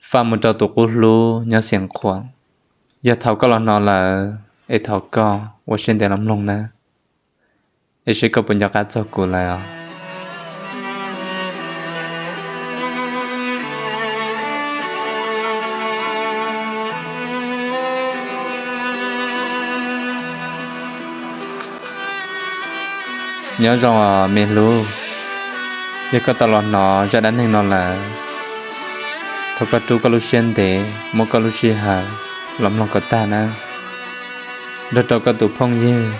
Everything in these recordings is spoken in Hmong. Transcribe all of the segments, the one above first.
Faj mus rau tus qub hlub nyob Xiav Khuam. Yog thaum koj los hnov lawm es thov koj ua siab ntev los mloog nawb, es seb koj puas nco qab txog kuv lawm os. Nyob zoo os me hlub, yog koj tau los hnov zaj dab neeg no lawm, thov koj rub koj lub siab ntev, muab koj lub sij hawm los mloog kom tag nawb, nrog rau koj tus phooj ywg.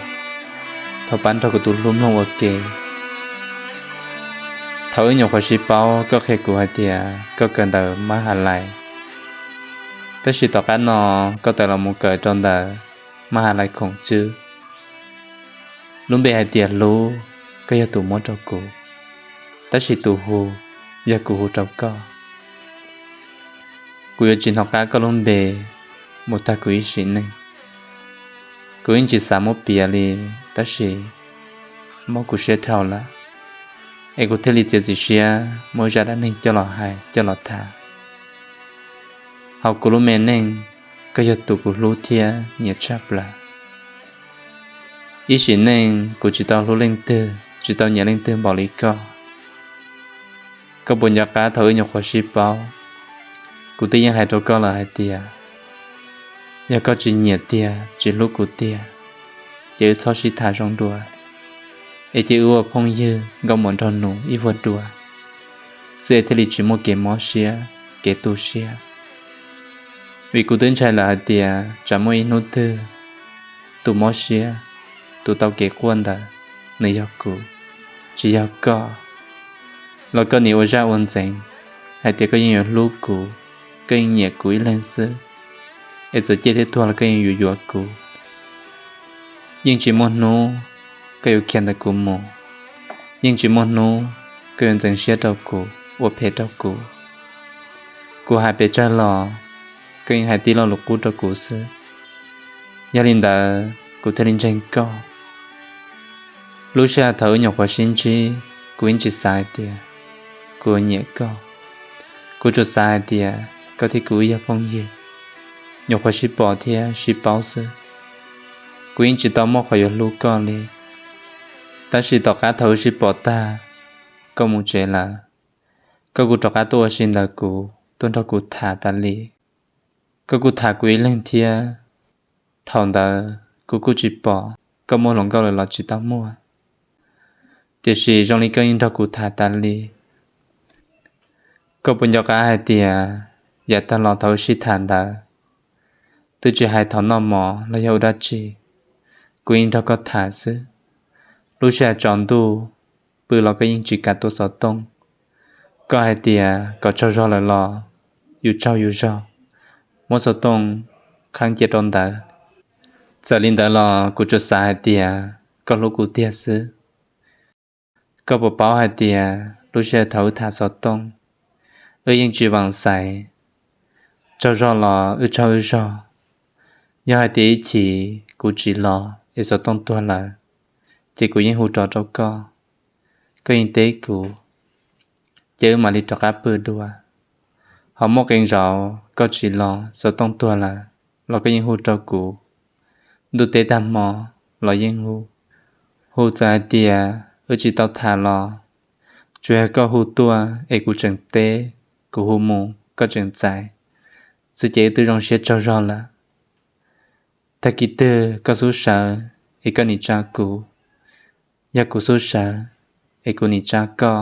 Thov pab nrog kuv tus hlub mloog ua ke. Thaum wb nyuam qhuav sib paub koj qhia kuv hais tias koj kawm ntawm Mab Has Lais, tab sis tom qab no koj tawm los mus kawm rau ntawm Mab Has Lais Khoom Tswb. Lub npe hais tias Hlub, koj yog tus muab rau kuv, tab sis tus hu yog kuv hu rau koj. Kuv yuav tsis hnov qab koj lub npe mus tag kuv ib sim neej. Kuv yeej tsis xav muab piav li, tab sis mob kuv siab dhau lawm, es kuv thiaj li txiav txim siab muab zaj dab neeg coj los hais coj los tham. Hauv kuv lub me neej, koj yog tus kuv hlub thiab nyiam tshaj plaws. Ib sim neej kuv tsis tau hlub leej twg, tsis tau nyiam leej twg npaum li koj. Koj puas nco qab thaum wb nyuam qhuav sib paub, kuv twb yeej hais rau koj lawm hais tias yog koj tsis nyiam tiag, tsis hlub kuv tiag, ces wb txhob sib tham zoo dua, es cia wb ua phooj ywg nkauj muam nraug nus ib vuag dua xwb es thiaj li tsis muaj kev mob siab, kev tu siab. Vim kuv twb ntshai lawm hais tias tsam muaj ib hnub twg tus mob siab, tus tau kev quaj ntawd, nws yog kuv, tsis yog koj, los koj nim ua zaj ua ntxeev hais tias koj yeej yuav hlub kuv, koj yeej nyiam kuv ib leeg xwb, es txawm ciaj thiab tuag los koj yeej yuav yuav kuv. Yeej tsis muaj hnub koj yuav khiav ntawm kuv mus, yeej tsis muaj hnub koj yuav ntxeev siab rau kuv, ua phem rau kuv. Kuv hais pes tsawg los koj yeej hais tib lo lus qub rau kuv xwb. Yog li ntawd kuv thiaj li ntseeg koj. Lub sij hawm thaum wb nyuam qhuav sib ntsib, kuv yeej tsis xav hais tias kuv nyiam koj. Kuv tsuas xav hais tias koj thiab kuv wb yog phooj ywg, nyuam qhuav sib pom thiab sib paub xwb. Kuv yeej tsis tau muaj qhov yuav hlub koj li. Tab sis tom qab thaum wb sib pom tag, koj mus tsev lawm, koj kuj rov qab tuaj ua si ntawm kuv, tuaj nrog kuv tham tas li. Koj kuj tham kuv ib leeg thiab. Thaum ntawd kuv kuj tsis pom koj muaj hluas nkauj lawm los tsis tau muaj, tiam sis zoo li koj yeej nrog kuv tham tas li. Koj puas nco qab hais tias yav tag los thaum wb sib tham ntawd, twb tsis hais thaum noj mov los yog ua dab tsi, kuv yeej nrog koj tham xwb. Lub sij hawm tsaus ntuj, pw los koj yeej tsis kam tua xov tooj. Koj hais tias kom tsaug zog lawm los yus tsaug yus zog, muab xov tooj qheeb cia rau ntawd. Txawm li ntawd los kuv tsuas xav hais tias koj hlub kuv tiag xwb. Koj puas paub hais tias lub sij hawm thaum wb tham xov tooj, wb yeej tsis vam xaiv, tsaug zog los wb tsaug wb zog. Yog hais tias ib chim kuv tsis los es xov tooj tuag lawm, ces kuv yeej hu rov rau koj, koj yeej teb kuv, ces wb mam li rov qab pw dua. Ho muaj qee zaum koj tsis los xov tooj tuag lawm los koj yeej hu rau kuv, ntuj teb tag hmo los yeej hu. Hu txawm hais tias wb tsis tau tham los tsuas yog koj hu tuaj es kuv tseem teb, kuv hu mus koj tseem txais xwb ces wb twb zoo siab tsaug zog lawm. Tag kis twg koj xub sawv es koj nim tsa kuv, yog kuv xub sawv es kuv nim tsa koj.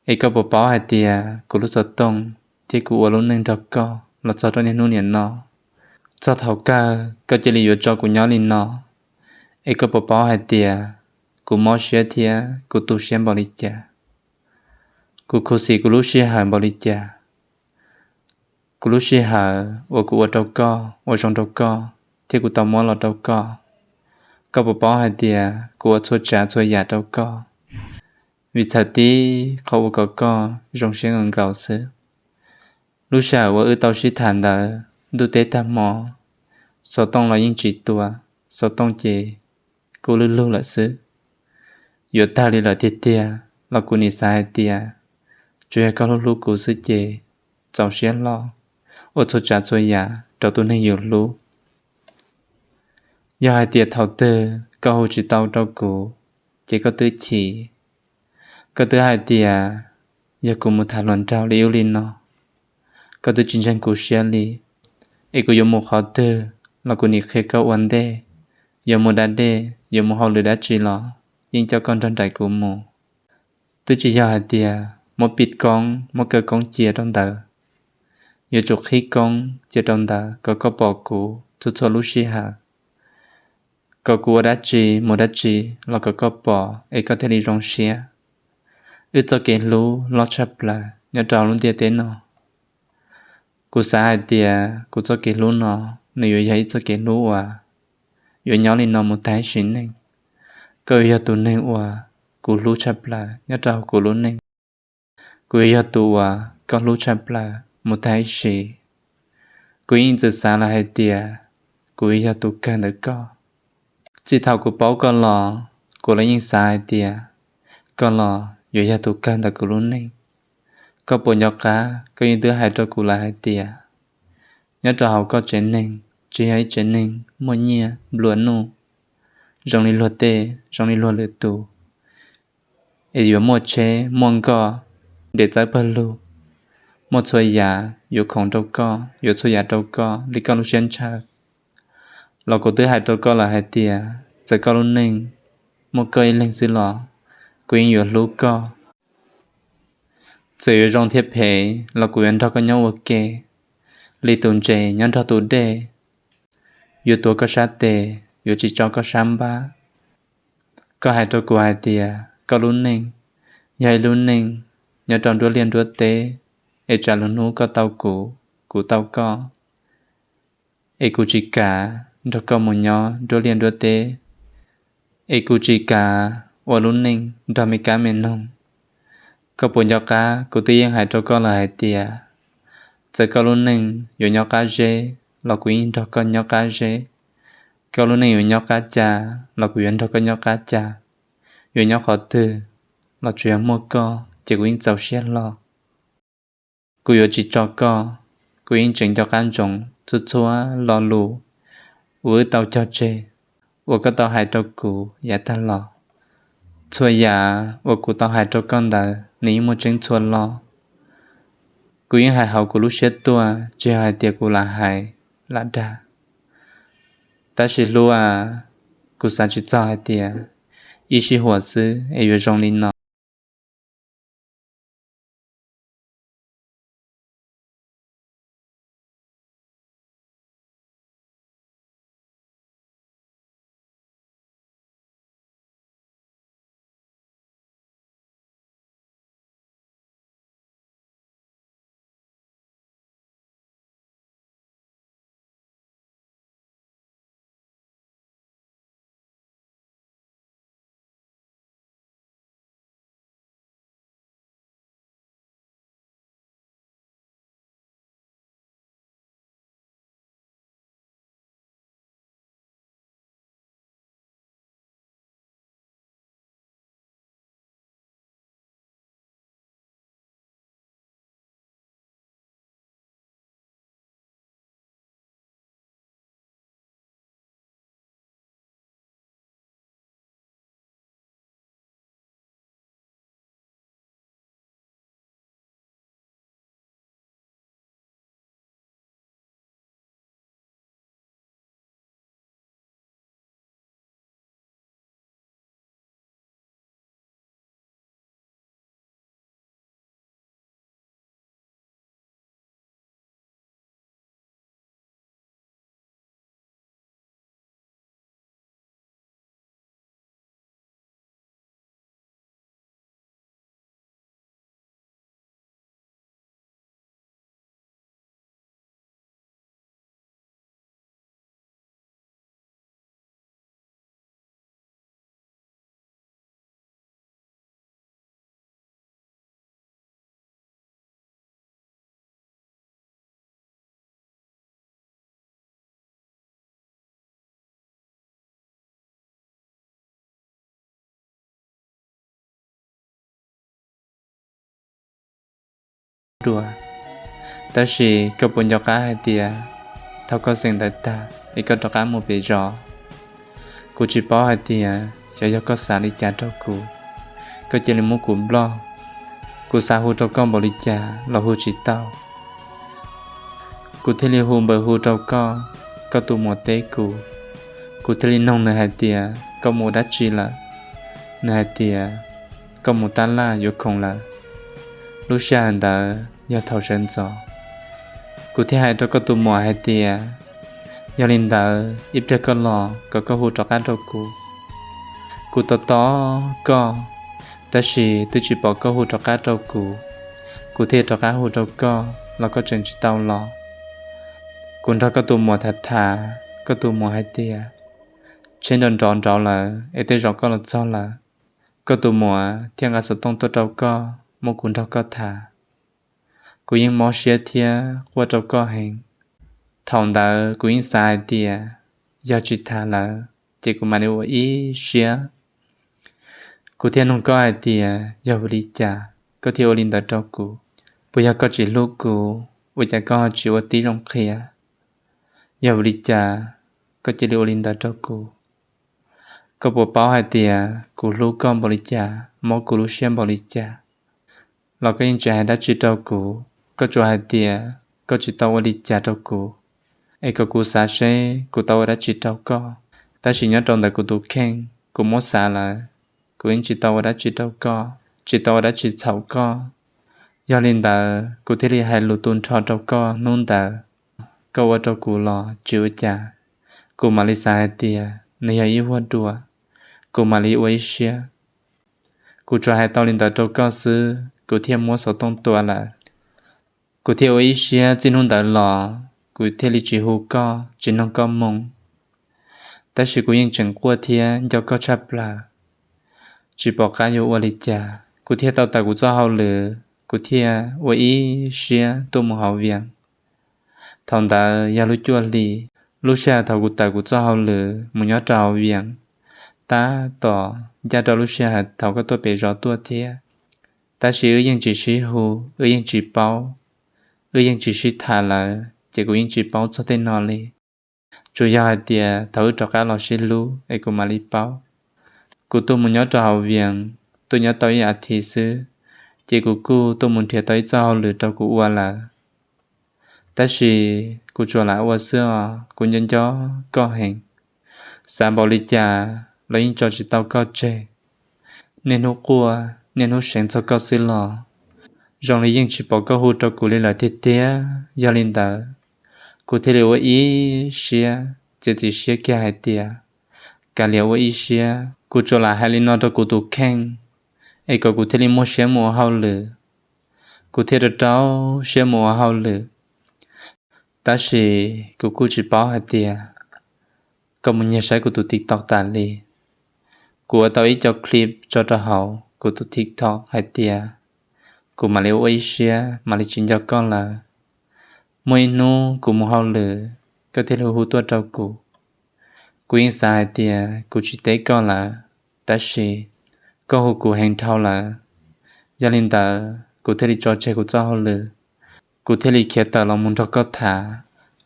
Es koj puas paub hais tias kuv lub xov tooj thiab kuv ua lub neej nrog koj los txog rau niaj hnub niam no, txog thaum kawg koj cia li yuav tso kuv nyob li no. Es koj puas paub hais tias kuv mob siab thiab kuv tu siab npaum li cas, kuv khuv xim kuv lub sij hawm npaum li cas. Kuv lub sij hawm uas kuv ua rau koj, ua zoo rau koj, thiab kuv tau muab los rau koj, koj puas paub hais tias kuv ua txhua tsav txhua yam rau koj, vim txhawm tib qhov ua kom koj zoo siab nkaus nkaus xwb. Lub sij hawm uas wb tau sib tham ntawd ntuj teb tag hmo, xov tooj los yeej tsis tua, xov tooj ces kuj lwj lug lawm xwb. Yuav tag li lawm tiag tiag los kuv nim xav hais tias tsuas yog koj hlub hlub kuv xwb ces txaus siab hlo ua txhua tsav txhua yam rau tus neeg yus hlub. Yog hais tias thaum twg koj hu tsis tau rau kuv, ces koj twb chim. Koj twb hais tias yog kuv mus tham hluas nraug li ub li no, koj twb tsis ntseeg kuv siab li, es kuv yuav mus qhov twg los kuv nim qhia koj ua ntej. Yuav mus da dej, yuav mus hauj lwm dab tsi los yeej coj koj nrog nraim kuv mus. Twb tsis yog hais tias muab pij koob, muab kaw koob cia rau ntawd. Yuav tsum qhib koob cia rau ntawd kom koj pom kuv txhua txhua lub sij hawm, kom kuv ua dab tsi mus dab tsi los kom koj pom es koj thiaj li zoo siab. Wb txoj kev hlub loj tshaj plaws nyob rau lub ntiaj teb no. Kuv xav hais tias kuv txoj kev hlub no, nws yuav yog ib txoj kev hlub uas yuav nyob li no mus tag ib sim neej. Koj yuav yog tus neeg uas kuv hlub tshaj plaws nyob rau hauv kuv lub neej. Kuv yuav yog tus uas koj hlub tshaj plaws mus tag ib sim. Kuv yeej txwm xav lawm hais tias kuv yuav yog tus kawg ntawm koj. Txij thaum kuv paub koj los, kuv los yeej xav hais tias koj los yuav yog tus kawg ntawm kuv lub neej. Koj puas nco qab koj yeej twb hais rau kuv lawm hais tias nyob rau hauv koj tsev neeg tsis yog ib tsev neeg muaj nyiaj nplua nuj zoo li luag tej, zoo li luag lwm tus, es yuav muaj tsheb muaj nkoj, nres txawb pawg lug, muaj txhua yam yuav khoom rau koj, yuav txhua yam rau koj li koj lub siab ntshaw. Los kuv twb hais rau koj lawm hais tias txawm koj lub neej muaj koj ib leeg xwb los kuv yeej yuav hlub koj. Txawm yuav zoo thiab phem los kuv yuav nrog koj nyob ua ke li tus ntses nyob nrog tus dej, yuav tuav koj sab tes, yuav tsis tso koj sab npab. Koj hais rau kuv hais tias koj lub neej yog ib lub neej nyob rau nruab liaj nruab teb, es tsam lwm hnub koj tau kuv, kuv tau koj, es kuv tsis kam nrog koj mus nyob nruab liaj nruab teb, es kuv tsis kam ua lub neej nrog me kab me noog. Koj puas nco qab kuv twb yeej hais rau koj lawm hais tias txawm koj lub neej yuav nyob qab zeb los kuv yeej nrog koj nyob qab zeb. Koj lub neej yuav nyob qab ca los kuv yuav nrog koj nyob qab ca. Yuav nyob qhov twg los tsuas yog muaj koj ces kuv yeej txaus siab hlo. Kuv yuav tsis tso koj, kuv yeej tseem nco qab ntsoov txhua txhua lo lus uas wb tau cog tseg, uas koj tau hais rau kuv yav tag los. Txhua yam uas kuv tau hais rau koj ntawd nws yeej muaj tseeb txhua lo. Kuv yeej hais hauv kuv lub siab tuaj, tsis yog hais tias kuv lam hais lam dag. Tab sis hlub a, kuv xav tsis txog hais tias ib sij huam xwb es yuav zoo li no. Dua. Tab sis koj puas nco qab hais tias thaum koj xeem ntawv tag es koj rov qab mus pem zos? Kuv tsis paub hais tias xyov yog koj xav li cas rau kuv, koj cia li muab kuv nploj. Kuv xav hu rau koj npaum li cas los hu tsis tau. Kuv thiaj li hu npaws hu rau koj, koj tus muam teb kuv. Kuv thiaj li noog nws hais tias koj mus ua dab tsi lawm? Nws hais tias koj mus tab laj yuav khoom lawm. Lub sij hawm ntawd yog thaum sawv ntxov. Kuv thiaj hais rau koj tus muam hais tias yog li ntawd ib pliag koj los kom koj hu rov qab rau kuv. Kuv tos tos koj, tab sis twb tsis pom koj hu rov qab rau kuv. Kuv thiaj rov qab hu rau koj los koj tseem tsis tau los. Kuv nrog koj tus muam tham tham, koj tus muam hais tias tsheb nrov nrov nrov lawm es tej zaum koj los txog lawm. Koj tus muam thiaj nqa xov tooj tuaj rau koj muab kuv nrog koj tham. Kuv yeej mob siab thiab quaj rau koj heev. Thaum ntawd kuv yeej xav hais tias yog tsis tham lawm ces kuv mam li ua ib siab. Kuv thiaj nug koj hais tias yog vim li cas koj thiaj ua li ntawd rau kuv? Puas yog koj tsis hlub kuv, ua cas koj ho tsis ua tib zoo qhia? Yog vim li cas koj cia li ua li ntawd rau kuv? Koj puas paub hais tias kuv hlub koj npaum li cas, mob kuv lub siab npaum li cas? Los koj yeej tsis hais dab tsi rau kuv, koj tsuas hais tias koj tsis tau ua li cas rau kuv, es kom kuv xav seb kuv tau ua dab tsi rau koj. Tab sis nyob rau ntawm kuv tus kheej, kuv muab xav lawm, kuv yeej tsis tau ua dab tsi rau koj, tsis tau ua dab tsi txhaum koj. Yog li ntawd kuv thiaj li hais lus tu nrho rau koj hnub ntawd. Koj ua rau kuv los tsis ua cas, kuv mam li xav hais tias nws yog ib huab dua, kuv mam li ua ib siab. Kuv tsuas hais tau li ntawd rau koj xwb kuv thiaj muab xov tooj tua lawm. Kuv thiaj ua ib siab txij hnub ntawd los kuv thiaj li tsis hu koj, tsis nug koj moo. Tab sis kuv yeej tseem quaj thiab nco koj tshaj plaws, tsis pom qab yuav ua li cas. Kuv thiaj tau tawm kuv txoj hauj lwm, kuv thiaj ua ib siab tuaj mus hauv Vias. Thaum ntawd yog lub cuaj hli, lub sij hawm thaum kuv tawm kuv txoj hauj lwm mus nyob rau hauv Vias, tab tom ncaj rau lub sij hawm thaum koj tuaj pem zos tuaj thiab. Tab sis wb yeej tsis sib hu, wb yeej tsis paub, wb yeej tsis sib tham lawm ces kuv yeej tsis paub txog tej no li. Tsuas yog hais tias thaum wb rov qab los sib hlub es kuv mam li paub. Kuv tuaj mus nyob rau hauv Vias, tuaj nyob tau ib as thiv xwb, ces kuv kuj tuaj mus nrhiav tau ib txoj hauj lwm rau kuv ua lawm. Tab sis kuv tsuas lam ua xwb os, kuv nco nco koj heev. Xav npaum li cas los yeej tso tsis tau koj tseg. Niaj hnub quaj niaj hnub seev txog koj xwb los zoo li yeej tsis pom koj hu rau kuv li lawm tiag tiag. Yog li ntawd, kuv thiaj li ua ib siab txiav txim siab kiag hais tias kav liam ua ib siab. Kuv tsuas lam hais li no rau kuv tus kheej, es kom kuv thiaj li muaj siab mus ua hauj lwm. Kuv thiaj rau rau siab mus ua hauj lwm. Tab sis kuv kuj tsis paub hais tias koj mus nyiag saib kuv tus TikTok tas li. Kuv ua tau ib co clip tso rau hauv kuv tus TikTok hais tias kuv mam li ua ib siab, mam li tsis nco koj lawm. Muaj ib hnub kuv mus hauj lwm, koj thiaj li hu tuaj rau kuv. Kuv yeej xav hais tias kuv tsis teb koj lawm, tab sis koj hu kuv heev dhau lawm. Yog li ntawd kuv thiaj li tso tseg kuv txoj hauj lwm, kuv thiaj li khiav tawm los mus nrog koj tham.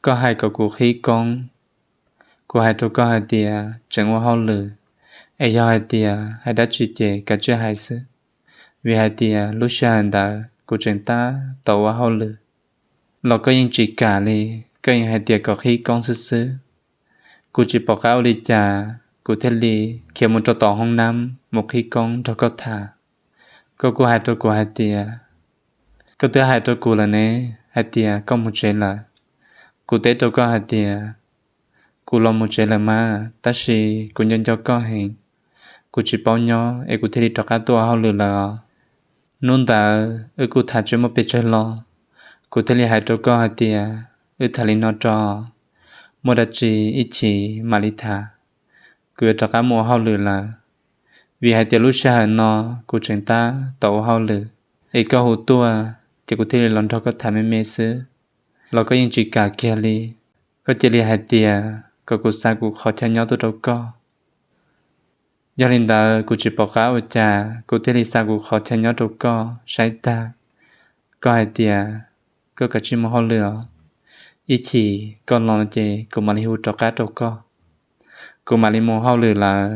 Koj hais kom kuv qhib koob, kuv hais rau koj hais tias tseem ua hauj lwm, es yog hais tias hais dab tsi ces kav tsij hais xwb. Vim hais tias lub sij hawm ntawd kuv tseem tab tom ua hauj lwm. Los koj yeej tsis kam li, koj yeej hais tias kom qhib koob xwb xwb. Kuv tsis pom qab ua li cas, kuv thiaj li khiav mus rau tom hoob nab mus qhib koob nrog koj tham. Koj kuj hais rau kuv hais tias, koj twb hais rau kuv lawm ne, hais tias koj mus tsev lawm. Kuv teb rau koj hais tias, kuv los mus tsev lawm mas, tab sis kuv nco nco koj heev, kuv tsis paub nyob es kuv thiaj li rov qab tuaj ua hauj lwm lawm os. Hnub ntawd wb kuj tham tsis muaj pes tsawg hlo, kuv thiaj li hais rau koj hais tias wb tham li no tso, muaj dab tsi ib chim mam li tham, kuv yuav rov qab mus ua hauj lwm lawm. Vim hais tias lub sij hawm no kuv tseem tab tom ua hauj lwm, es koj hu tuaj ces kuv thiaj li los nrog koj tham me me xwb. Los koj yeej tsis kam kiag li, koj cia li hais tias kom kuv xa kuv qhov chaw nyob tuaj rau koj. Yog li ntawd kuv tsis pom qab ua cas, kuv thiaj li xa kuv qhov chaw nyob rau koj saib tag. Koj hais tias koj kav tsij mus hauj lwm os. Ib chim koj los ces kuv mam li hu rov qab rau koj. Kuv mam li mus hauj lwm lawm.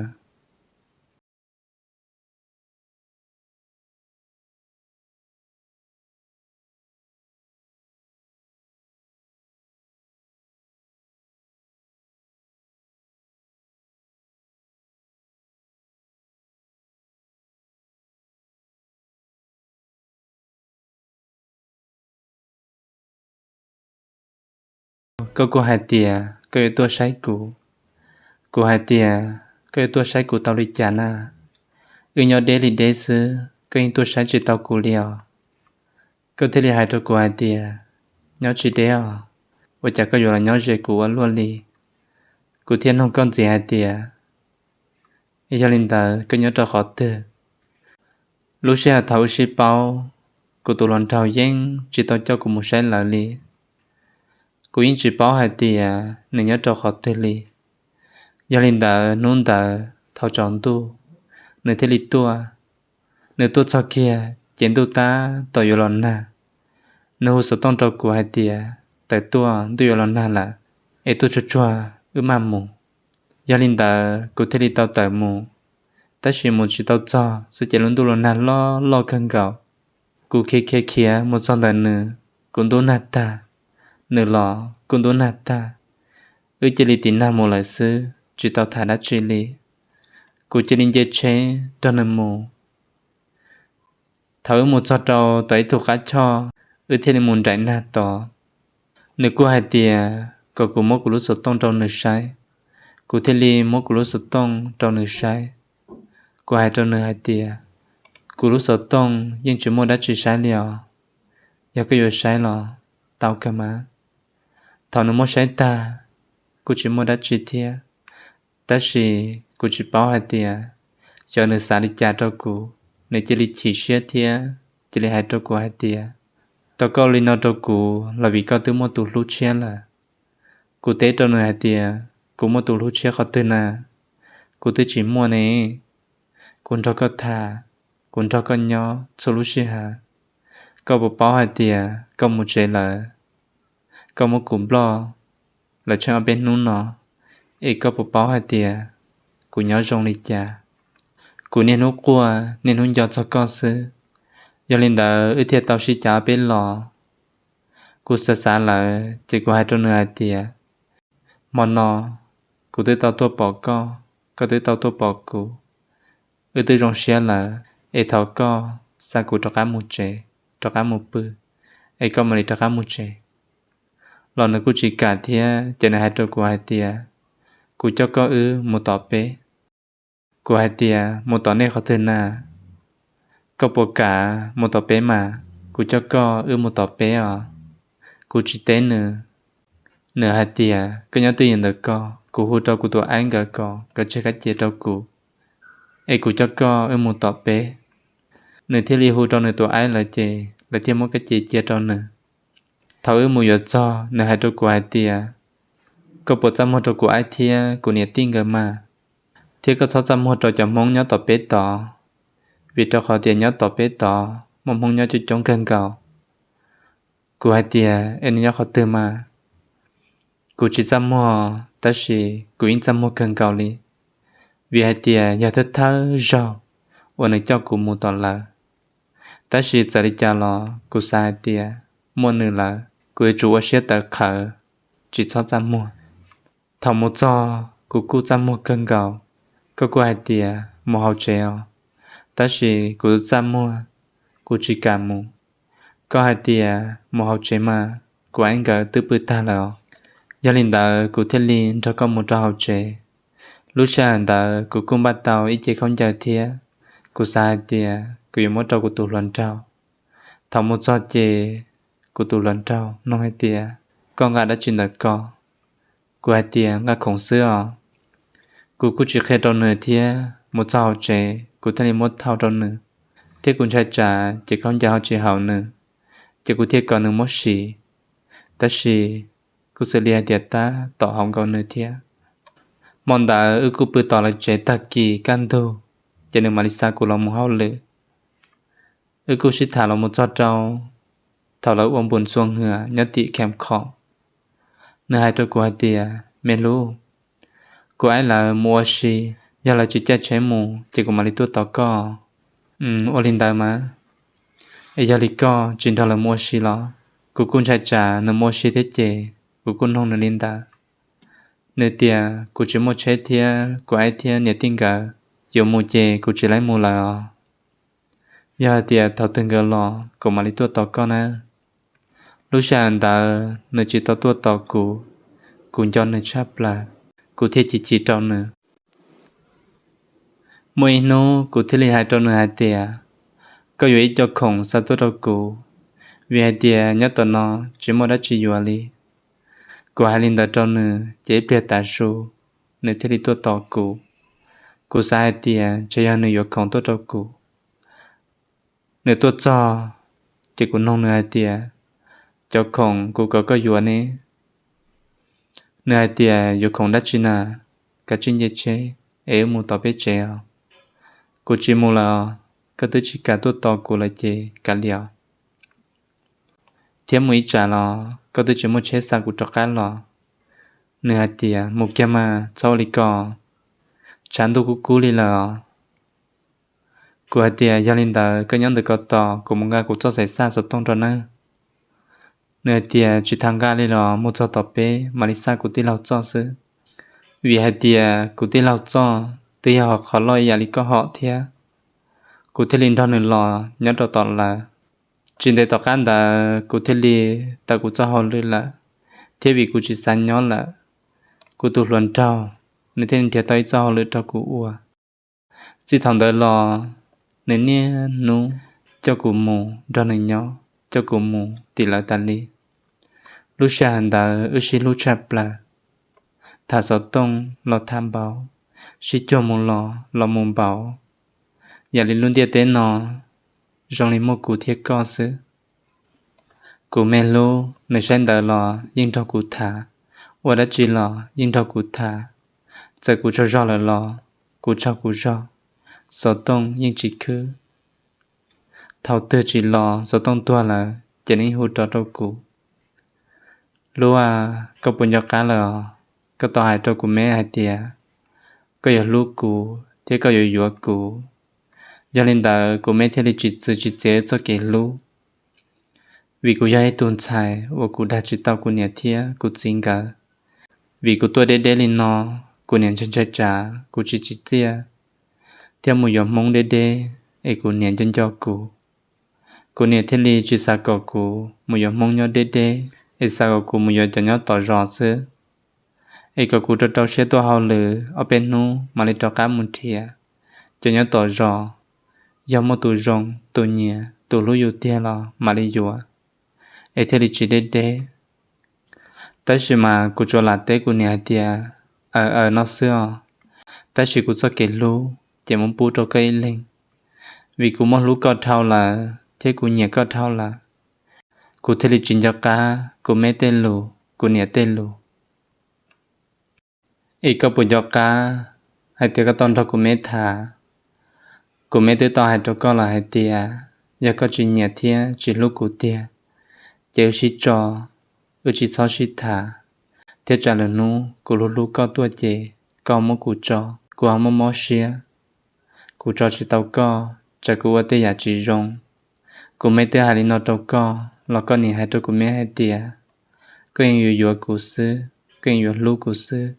Koj kuj hais tias koj yuav tuaj saib kuv. Kuv hais tias koj yuav tuaj saib kuv tau li cas na? Wb nyob deb li deb xwb koj yeej tuaj saib tsis tau kuv li os. Koj thiaj li hais rau kuv hais tias, nyob tsis deb os, ua cas koj yuav los nyob ze kuv ua luaj li? Kuv thiaj nug koj ntxiv hais tias, yog li ntawd koj nyob rau qhov twg? Lub sij hawm thaum wb sib paub, kuv tus hluas nraug yeej tsis tau coj kuv mus saib lawv li. Kuv yeej tsis paub hais tias nws nyob rau qhov twg li. Yog li ntawd hnub ntawd thaum tsaus ntuj, nws thiaj li tuaj. Nws tuaj txog kiag ces ntuj tab tom yuav los nag. Nws hu xov tooj rau kuv hais tias, tawm tuaj, ntuj yuav los nag lawm, es tuaj tsuag tsuag wb mam mus. Yog li ntawd kuv thiaj li tau tawm mus, tab sis mus tsis tau txog xwb ces lub ntuj los nag loj loj kawg nkaus. Kuv khiav khiav khiav mus txog ntawm nws, kuv ntub nag tag, nws los kuj ntub nag tag. Wb cia li tiv nag mus lawm xwb, tsis tau tham dab tsi li. Kuv cia li nce tsheb nrog nws mus. Thaum wb mus txog rau tom ib tug qab choj, wb thiaj li mus nraim nag tod. Nws kuj hais tias kom kuv muab kuv lub xov tooj rau nws saib. Kuv thiaj li muab kuv lub xov tooj rau nws saib. Kuv hais rau nws hais tias, kuv lub xov tooj yeej tsis muaj dab tsi saib li os. Yog koj yuav saib los tau kawg mas. Thaum nws muab saib tag, kuj tsis muaj dab tsi thiab. Tab sis kuv tsis paub hais tias xyov nws xav li cas rau kuv, nws cia li chim siab thiab cia li hais rau kuv hais tias, tau koj li no rau kuv los vim koj twb muaj tus hlub tshiab lawm. Kuv teb rau nws hais tias, kuv muaj tus hlub tshiab qhov twg na? Kuv twb tsis muaj ne. Kuv nrog koj tham, kuv nrog koj nyob txhua lub sij hawm. Koj puas paub hais tias koj mus tsev lawm, koj muab kuv nploj lawm tsheej ob peb hnub no, es koj puas paub hais tias kuv nyob zoo li cas? Kuv niaj hnub quaj niaj hnub nco txog koj xwb. Yog li ntawd wb thiaj tau sib cav ob peb los. Kuv xav xav lawm ces kuv hais rau nws hais tias, hmo no kuv twb tau tuaj pom koj, koj twb tau tuaj pom kuv, wb twb zoo siab lawm, es thov koj xa kuv rov qab mus tsev, rov qab mus pw, es koj mam li rov qab mus tsev. Los nws kuj tsis kam thiab ces nws hais rau kuv hais tias, kuv coj koj wb mus tom peb. Kuv hais tias, mus tom nej qhov twg na? Koj puas kam mus tom peb mas, kuv coj koj wb mus tom peb os. Kuv tsis teb nws. Nws hais tias, koj nyob twj ywm ntawm koj, kuv hu rau kuv tus aib nkawd kom nkawd tseg kab ce rau kuv, es kuv coj koj wb mus tom peb. Nws thiaj li hu rau nws tus aib lawv ces lawv thiaj muab kab ce cia rau nws. Thaum wb mus yuav txog, nws hais rau kuv hais tias, koj puas txaj muag rau kuv aib thiab kuv niam tij nkawd mas, thiab koj txhob txaj muag rau cov Hmoob nyob tom peb tod, vim rau qhov tias nyob tom peb tod muaj Hmoob nyob coob coob kawg nkaus. Kuv hais tias, es nws nyob qhov twg mas? Kuv tsis txaj muag, tab sis kuv yeej txaj muag kawg nkaus li, vim hais tias yog thawj thawj zaug uas nws coj kuv mus tom lawv. Tab sis txawm li cas los kuv xav hais tias muaj nws lawm, kuv yuav tsum ua siab tawv qhawv, tsis txhob txaj muag. Thaum mus txog kuv kuj txaj muag kawg nkaus. Koj kuj hais tias mus hauv tsev os, tab sis kuv txaj muag, kuv tsis kam mus. Koj hais tias mus hauv tsev mas, kuv aib nkawd twb pw tag lawm os. Yog li ntawd kuv thiaj li nrog koj mus rau hauv tsev. Lub sij hawm ntawd kuv kuj npaj tau ib ce khaub ncaws thiab, kuv xav hais tias kuv yuav muab rau kuv tus hluas nraug. Thaum mus txog ces kuv tus hluas nraug nug hais tias, koj nqa dab tsi ntawm ko? Kuv hais tias nqa khoom xwb os. Kuv kuj tsis qhia rau nws thiab, mus txog hauv tsev kuv thiaj li muab thau rau nws, thiab kuv ntshai tsam ces khaub ncaws ho tsis haum nws, ces kuv thiaj kom nws muab siv. Tab sis kuj xws li hais tias tab tom haum nkaus nws thiab. Hmo ntawd wb kuj pw tom lawv tsev tag kis kaj ntug, ces nws mam li xa kuv los mus hauj lwm. Wb kuj sib tham los mus txog rau thaum lawv ua npus ntxhua hwm nyob tim Camp Cox. Nws hais rau kuv hais tias, Me hlub, kuv aib lawv mus ua si, yog lawv tsis caij tsheb mus ces kuv mam li tuaj tos koj. Ua li ntawd mas. Es yog li koj tsis nrog lawv mus ua si los? Kuv kuj ntshai tsam nws mus ua si thiab ces kuv kuj nug nws li ntawd. Nws tias, Kuv tsis muaj tsheb thiab kuv aib thiab niam tij nkawd yuav mus ces kuv tsis laib mus lawm os. Yog hais tias thaum twg nkawd los kuv mam li tuaj tos koj nawb. Lub sij hawm ntawd nws tsis tau tuaj tos kuv, kuv nco nws tshaj plaws, kuv thiaj chim chim rau nws. Muaj ib hnub kuv thiaj li hais rau nws hais tias, Koj yuav ib co khoom xa tuaj rau kuv, vim hais tias nyob tom no tsis muaj dab tsi yuav li. Kuv hais li ntawd rau nws ces ib pliag tav su nws thiaj li tuaj tos kuv. Kuv xav hais tias ntshe yog nws yuav khoom tuaj rau kuv. Nws tuaj txog ces kuv nug nws hais tias, Cov khoom kuv kom koj yuav ne? Nws hais tias, Yuav khoom dab tsi na? Kav tsij nce tsheb es wb mus tom peb tsev os. Kuv tsis mus lawm os, koj twb tsis kam tuaj tos kuv lawm ces kav liam os. Thiab mus ib tsam los koj twb tsis muaj tsheb xa kuv rov qab los. Nws hais tias, Mus kiag mas, txhob ua li ko, tshav ntuj kub kub li lawm os. Kuv hais tias, Yog li ntawd koj nyob ntawm ko tos kuv mus nqa kuv txoj xaiv xaj xov tooj rau nawb. Nws hais tias, Tsis tas nqa li los, mus txog tom peb mam li xaj kuv tij laug txoj xwb, vim hais tias kuv tij laug txoj twb yog hom qhov loj ib yam li koj hom thiab. Kuv thiaj li nrog nws los nyob rau tom lawv. Tsis ntev tom qab ntawd kuv thiaj li tau kuv txoj hauj lwm lawm, thiab vim kuv tsis xav nyob lawm, kuv tus hluas nraug nws thiaj li nrhiav tau ib txoj hauj lwm rau kuv ua. Txij thaum ntawd los nws niaj hnub coj kuv mus nrog nws nyob, coj kuv mus tim lawv tas li. Lub sij hawm ntawd wb sib hlub tshaj plaws, tham xov tooj los tham npaum, sib cuag mus los los mus npaum. Yam li lub ntiaj teb no zoo li muaj kuv thiab koj xwb. Kuv me hlub nws saib ntawv los yeej nrog kuv tham, ua dab tsi los yeej nrog kuv tham. Txawm kuv tsaug zog lawm los kuv tsaug kuv zog, xov tooj yeej tsis khwb. Thaum twg tsis los xov tooj tuag lawm ces nws yeej hu rov rau kuv. Hlub a, koj puas nco qab lawm os? Koj tau hais rau kuv me hais tias koj yuav hlub kuv thiab koj yuav yuav kuv. Yog li ntawd kuv me thiaj li tsis txwv tsis txiav txoj kev hlub. Vim kuv yog ib tug ntxhais uas kuv dag tsis tau kuv niam thiab kuv txiv nkawd. Vim kuv tuaj deb deb li no, kuv niam ntshai ntshai tsam kuv tsis tsim txiaj thiab mus yuav hmoob deb deb es kuv niam nco nco kuv. Kuv niam thiaj li tsis xav kom kuv mus yuav hmoob nyob deb deb, es xav kom kuv mus yuav cov nyob tom zos xwb, es kom kuv rau rau siab tuaj hauj lwm ob peb hnub mam li rov qab mus nrhiav cov nyob tom zos. Yog muaj tus zoo, tus nyiam, tus hlub yus tiag los mam li yuav, es thiaj li tsis deb deb. Tab sis mas kuv tsuas lam teb kuv niam hais tias, aws aws no xwb os, tab sis kuv txoj kev hlub ces muab pub rau koj ib leeg, vim kuv muaj hlub koj dhau lawm thiab kuv nyiam koj dhau lawm. Kuv thiaj li tsis nco qab kuv me tej lus, kuv niam tej lus. Es koj puas nco qab hais tias koj tau nrog kuv me tham? Kuv me twb tau hais rau koj lawm hais tias yog koj tsis nyiam thiab tsis hlub kuv tiag, ces wb sib tso, wb tsis txhob sib tham, thiab tsam lwm hnub kuv hlub hlub koj tuaj ces koj muab kuv tso, kuv ho mob mob siab. Kuv tso tsis tau koj, tsam kuv ua tej yam tsis zoo. Kuv me twb hais li no rau koj los koj nim hais rau kuv me hais tias koj yeej yuav yuav kuv xwb, koj yeej yuav hlub kuv xwb.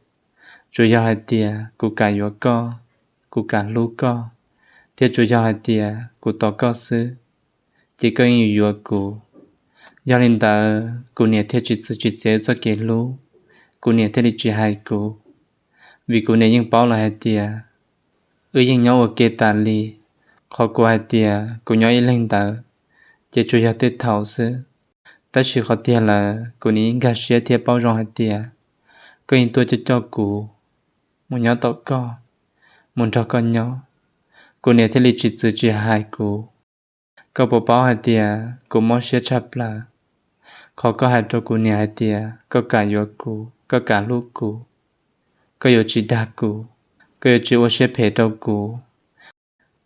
Tsuas yog hais tias kuv kam yuav koj, kuv kam hlub koj, thiab tsuas yog hais tias kuv tos koj xwb, ces koj yeej yuav yuav kuv. Yog li ntawd kuv niam thiaj tsis txwv tsis txiav txoj kev hlub, kuv niam thiaj li tsis hais kuv. Vim kuv niam yeej paub lawm hais tias wb yeej nyob ua ke tas li. Qhov kuv hais tias kuv nyob ib leeg ntawd ces tsuas yog tej thaum xwb, tab sis qhov tiag lawm kuv niam yeej nkag siab thiab paub zoo hais tias koj yeej tuaj coj coj kuv mus nyob tom koj, mus nrog koj nyob. Kuv niam thiaj li tsis txwv tsis hais kuv. Koj puas paub hais tias kuv mob siab tshaj plaws qhov koj hais rau kuv niam hais tias koj kam yuav kuv, koj kam hlub kuv, koj yuav tsis dag kuv, koj yuav tsis ua siab phem rau kuv.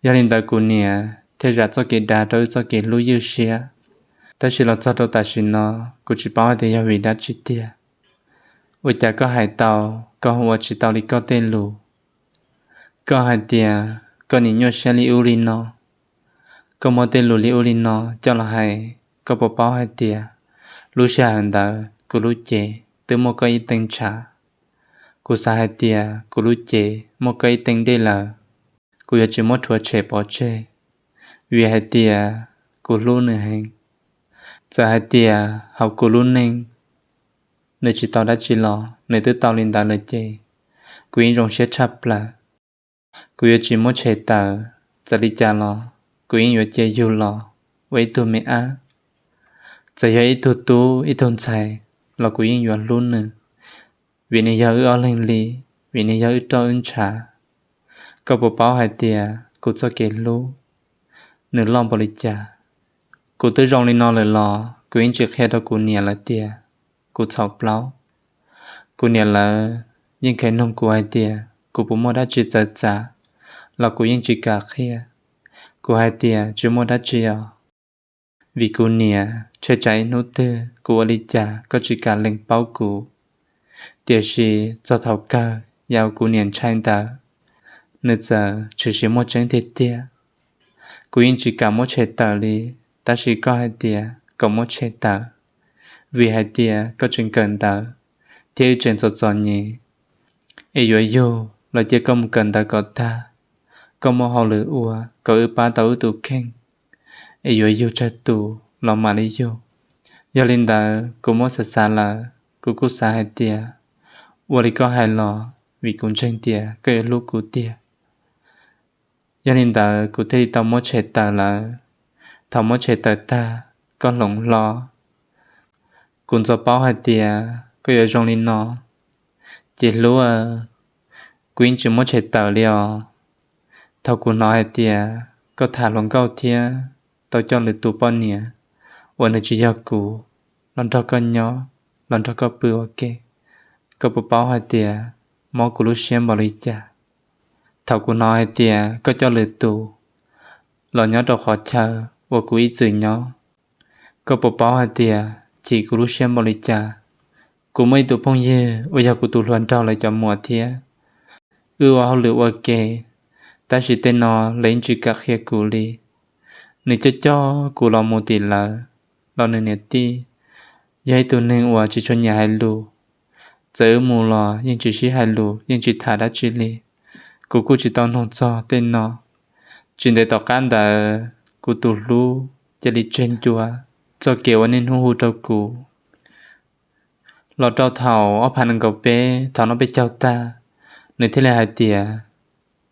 Yog li ntawd kuv niam thiaj zam txoj kev dag rau wb txoj kev hlub ywj siab. Tab sis los txog rau tam sim no, kuv tsis paub hais tias yog vim dab tsi tiag. Ua cas koj hais tau, koj ua tsis tau li koj tej lus? Koj hais tias koj nim nyuaj siab li ub li no, koj muab tej lus li ub li no coj los hais, koj puas paub hais tias lub sij hawm ntawd kuv lub cev twb muaj koj ib teev ntshav? Kuv xav hais tias kuv lub cev muaj koj ib teev dej lawm, kuv yuav tsis muab rhuav tshem pov tseg, vim hais tias kuv hlub nws heev. Txawm hais tias hauv kuv lub neej nws tsis tau dab tsi los nws twb tau li ntawd lawm ces kuv yeej zoo siab tshaj plaws. Kuv yuav tsis muab tshem tawm, txawm li cas los kuv yeej yuav cia yug los ua ib tug me ab. Txawm yog ib tug tub ib tug ntxhais los kuv yeej yuav hlub nws, vim nws yog wb ob leeg li, vim nws yog wb roj wb ntshav. Koj puas paub hais tias kuv txoj kev hlub nws loj npaum li cas? Kuv twb zoo li no lawm los kuv yeej tsis qhia rau kuv niam lawv tias kuv txhaum plaub. Kuv niam lawv yeej kheev nug kuv hais tias kuv puas muaj dab tsi txawv txav, los kuv yeej tsis kam qhia. Kuv hais tias tsis muaj dab tsi os, vim kuv niam, tshe tsam ib hnub twg kuv ua li cas koj tsis kam lees paub kuv. Tiam sis txog thaum kawg yam uas kuv niam ntshai ntawd, nws txawm tshwm sim muaj tseeb tiag tiag. Kuv yeej tsis kam muab tshem tawm li, tab sis koj hais tias kom muab tshem tawm, vim hais tias koj tseem kawm ntawv thiab wb tseem txom txom nyem, es yuav yug los cia koj mus kawm ntawv kom tag, koj muaj hauj lwm ua kom wb pab tau wb tus kheej, es yuav yug tsawg tus los mam li yug. Yog li ntawd kuv muab xav xav lawm, kuv kuj xav hais tias ua li koj hais los, vim kuv ntseeg tias koj yuav hlub kuv tiag. Yog li ntawd kuv thiaj li tau muab tshem tawm lawm. Thaum muab tshem tawm tag, koj hloov hlo, kuv ntxov paub hais tias koj yuav zoo li no, ces hlub, kuv yeej tsis muab tshem tawm li os. Thaum kuv hnov hais tias koj tham hluas nkauj thiab tau coj lwm tus poj niam uas nws tsis yog kuv los nrog koj nyob, los nrog koj pw ua ke, koj puas paub hais tias mob kuv lub siab npaum li cas? Thaum kuv hnov hais tias koj coj lwm tus los nyob rau qhov chaw uas kuv ib txwm nyob, koj puas paub hais tias chim kuv lub siab npaum li cas? Kuv muaj ib tug phooj ywg uas yog kuv tus hluas nraug lawv cov muam thiab, wb ua hauj lwm ua ke, tab sis tej no lawv yeej tsis kam qhia kuv li. Nws coj coj kuv los mus tim lawv, los nws niam tij yog ib tug neeg uas tsis tshua nyiam hais lus. Txawm wb mus los yeej tsis sib hais lus, yeej tsis tham dab tsi li. Kuv kuj tsis tau nug txog tej no. Tsis ntev tom qab ntawd kuv tus hlub cia li tseg ncua txoj kev ua niaj hnub hu rau kuv. Los rau thaum ob phav nees nkaum peb, thaum noj peb caug tag, nws thiaj li hais tias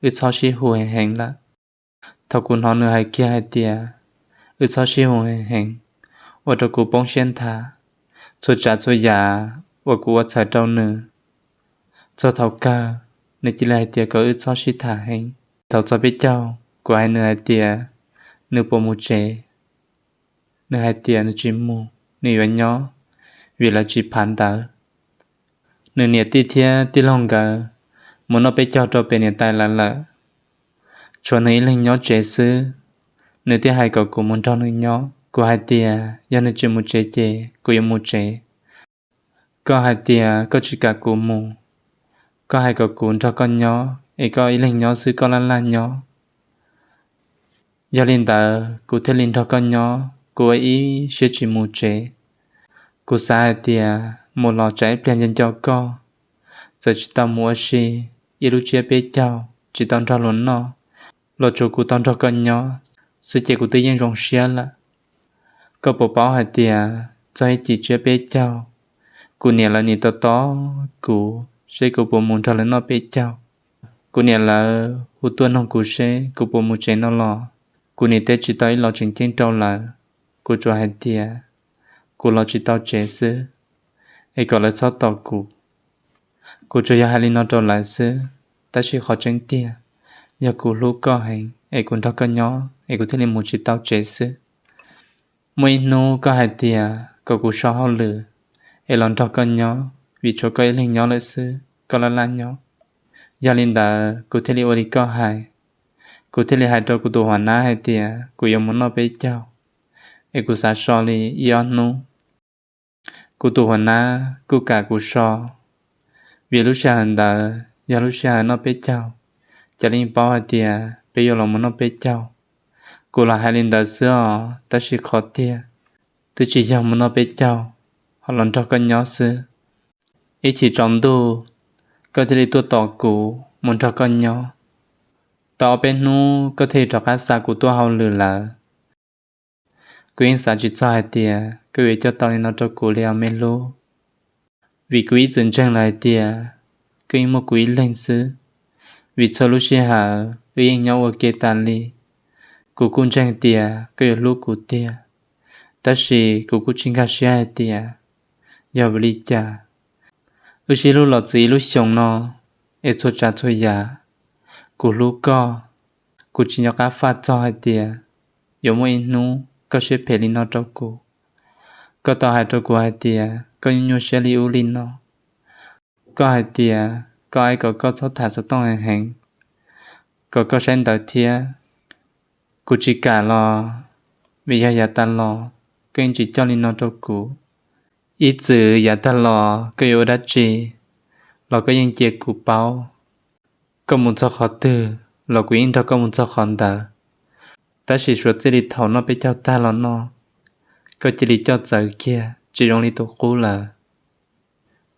wb txhob sib hu heev heev lawm. Thaum kuv hnov nws hais kiag hais tias wb txhob sib hu heev heev, ua rau kuv poob siab nthav. Txhua tsav txhua yam uas kuv ua txhawm rau nws, txog thaum kawg nws cia li hais tias kom wb txhob sib tham heev. Thaum txog peb caug, kuv hais nws hais tias nws puas mus tsev. Nws hais tias nws tsis mus, nws yuav nyob, vim lawv tsis phav ntawv. Nws niam tij thiab tij laug nkawd mus noj peb caug rau pem niam tais lawv lawm, tshuav nws ib leeg nyob tsev xwb. Nws thiaj hais kom kuv mus nrog nws nyob. Kuv hais tias yog nws tsis mus tsev ces kuv yuav mus tsev. Koj hais tias koj tsis kam kuv mus, koj hais kom kuv nrog koj nyob es koj ib leeg nyob xwb koj laj laj nyob. Yog li ntawd kuv thiaj li nrog koj nyob, kuv ua ib siab tsis mus tsev. Kuv xav hais tias mus los tsam ib pliag nco nco koj, txawm tsis tau mus ua si ib lub tsiab peb caug tsis tau nrog luag noj, los tsuas kuv tau nrog koj nyob xwb ces kuv twb yeej zoo siab lawm. Koj puas paub hais tias txog ib chim tsiab peb caug, kuv niam lawv nim tos tos kuv seb kuv puas mus nrog lawv noj peb caug. Kuv niam lawv hu tuaj nug kuv seb kuv puas mus tsev no los, kuv nim teb tsis tau ib los tseem ceeb rau lawv. Kuv tsuas hais tias kuv los tsis tau tsev xwb, es kom lawv txhob tos kuv. Kuv tsuas yog hais li no rau lawv xwb, tab sis qhov tseeb tiag yog kuv hlub koj heev es kuv nrog koj nyob es kuv thiaj li mus tsis tau tsev xwb. Muaj ib hnub koj hais tias kom kuv so hauj lwm es los nrog koj nyob, vim tshuav koj ib leeg nyob lawm xwb, koj laj laj nyob. Yog li ntawd kuv thiaj li ua li koj hais. Kuv thiaj li hais rau kuv tus huas nab hais tias kuv yuav mus noj peb caug, es kuv xav so li ib ob hnub. Kuv tus hua nab kuj kam kuv so, vim lub sij hawm ntawd yog lub sij hawm noj peb caug, cov li paub hais tias peb yuav los mus noj peb caug. Kuv los hais li ntawd xwb os, tab sis qhov tiag twb tsis yog mus noj peb caug, ho los nrog koj nyob xwb. Ib chim tsaus ntuj, koj thiaj li tuaj tos kuv mus nrog koj nyob. Tau ob peb hnub koj thiaj li rov qab xa kuv tuaj hauj lwm lawm. Kuv yeej xav tsis txog hais tias koj yuav coj tau li no rau kuv li os me hlub. Vim kuv ib txwm ntseeg lawm hais tias koj yeej muaj kuv ib leeg xwb, vim txhua lub sij hawm wb yeej nyob ua ke tas li. Kuv kuj ntseeg tias koj yuav hlub kuv tiag, tab sis kuv kuj tsis nkag siab hais tias yog vim li cas wb sib hlub los txog ib lub xyoos no, es txhua tsav txhua yam kuv hlub koj. Kuv tsis nco qab faj txog hais tias yuav muaj ib hnub koj siab phem li no rau kuv. Koj tau hais rau kuv hais tias koj nyuaj nyuaj siab li ub li no. Koj hais tias koj aib kom koj txhob tham xov tooj heev heev, kom koj saib ntawv thiab. Kuv tsis kam los, vim yog yav tag los koj yeej tsis coj li no rau kuv. Ib txwm yav tag los koj yuav ua dab tsi los koj yeej cia kuv paub. Koj mus txog qhov twg los kuv yeej nrog koj mus txog qhov ntawd. Tab sis suav txij li thaum noj peb caug tag los no, koj cia li coj txawv kiag tsis zoo li tus qub lawm.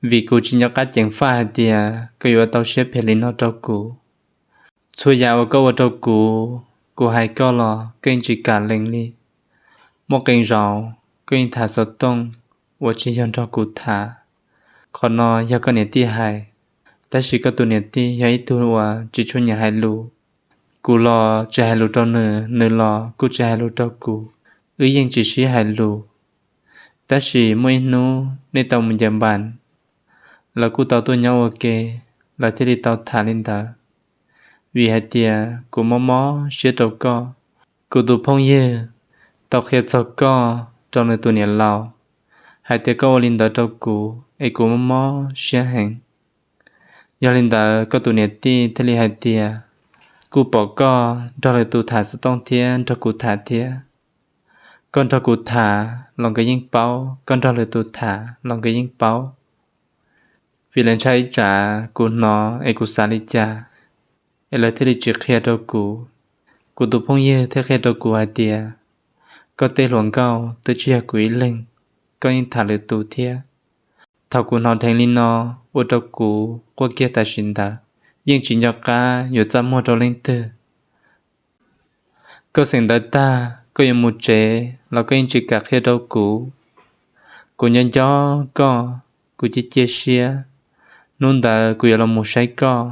Vim kuv tsis nco qab ceev faj hais tias koj yuav tau siab phem li no rau kuv. Txhua yam uas koj ua rau kuv, kuv hais koj los koj yeej tsis kam lees li. Muaj qee zaus koj yeej tham xov tooj uas tsis yog nrog kuv tham. Qhov no yog koj niam tij hais, tab sis koj tus niam tij yog ib tug uas tsis tshua nyiam hais lus. Kuv los tsis hais lus rau nws, nws los kuj tsis hais lus rau kuv, wb yeej tsis sib hais lus. Tab sis muaj ib hnub nej tau mus ncaws npas, lawv kuj tau tuaj nyob ua ke, lawv thiaj li tau tham li ntawd. Vim hais tias kuv mob mob siab rau koj, kuv tus phooj ywg tau qhia txog koj rau nws tus niam laus, hais tias koj ua li ntawd rau kuv es kuv mob mob siab heev. Yog li ntawd koj tus niam tij thiaj li hais tias kuj pom koj nrog lwm tus tham xov tooj thiab nrog kuv tham thiab. Koj nrog kuv tham los nkawd yeej paub, koj nrog lwm tus tham los nkawd yeej paub. Vim lawv ntshai ib tsam kuv hnov es kuv xav li cas, es lawv thiaj li tsis qhia rau kuv. Kuv tus phooj ywg thiaj qhia rau kuv hais tias koj tej hluas nkauj twb tsis yog kuv ib leeg, koj yeej tham lwm tus thiab. Thaum kuv hnov dheev li no, ua rau kuv quaj kiag tam sim ntawd, yeej tsis nco qab yuav txaj muag rau leej twg. Koj xeem ntawv tag koj yuav mus tsev los koj yeej tsis kam qhia rau kuv. Kuv nco nco koj, kuv cia cia siab. Hnub ntawd kuv yuav los mus saib koj,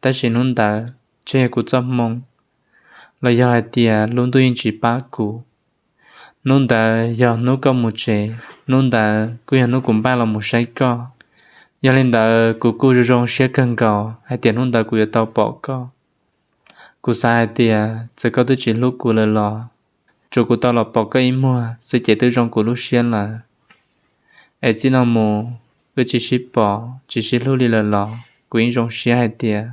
tab sis hnub ntawd tsam yog kuv txoj hmoo, los yog hais tias lub ntuj yeej tsis pab kuv. Hnub ntawd yog hnub koj mus tsev, hnub ntawd kuj yog hnub kuv npaj los mus saib koj. Yog li ntawd kuv kuj zoo zoo siab kawg nkaus hais tias hnub ntawd kuv yuav tau pom koj. Kuv xav hais tias txawm koj twb tsis hlub kuv lawm los, tsuas kuv tau los pom koj ib muag xwb ces twb zoo kuv lub siab lawm. Es txij no mus wb tsis sib pom tsis sib hlub li lawm los kuv yeej zoo siab hais tias